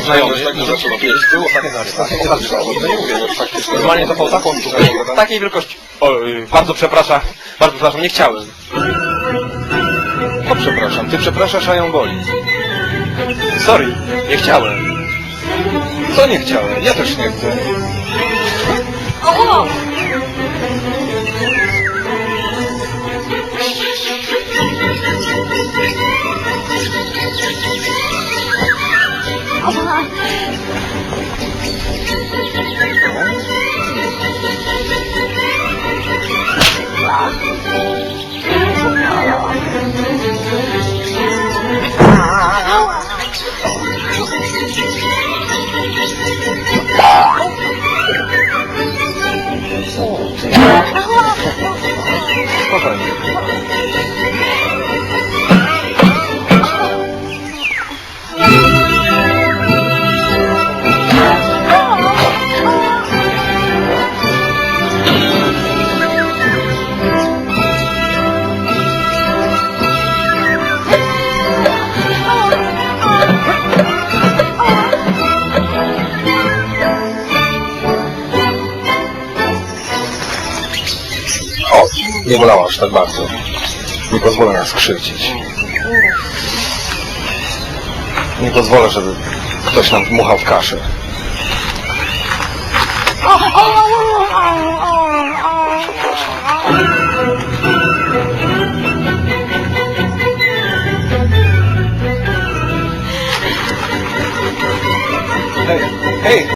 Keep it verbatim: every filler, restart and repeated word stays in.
Znajomy, tak, że trzeba pić. Był ostatnio na restauracji. Normalnie to był taką, takiej wielkości. O, y, bardzo przepraszam, bardzo przepraszam, nie chciałem. To przepraszam, ty przepraszasz, a ją boli. Sorry, nie chciałem. Co nie chciałem? Ja też nie chcę. Spokojnie. O, nie bolała aż tak bardzo. Nie pozwolę nas skrzywdzić. Nie pozwolę, żeby ktoś nam dmuchał w kaszę. Hej, hej!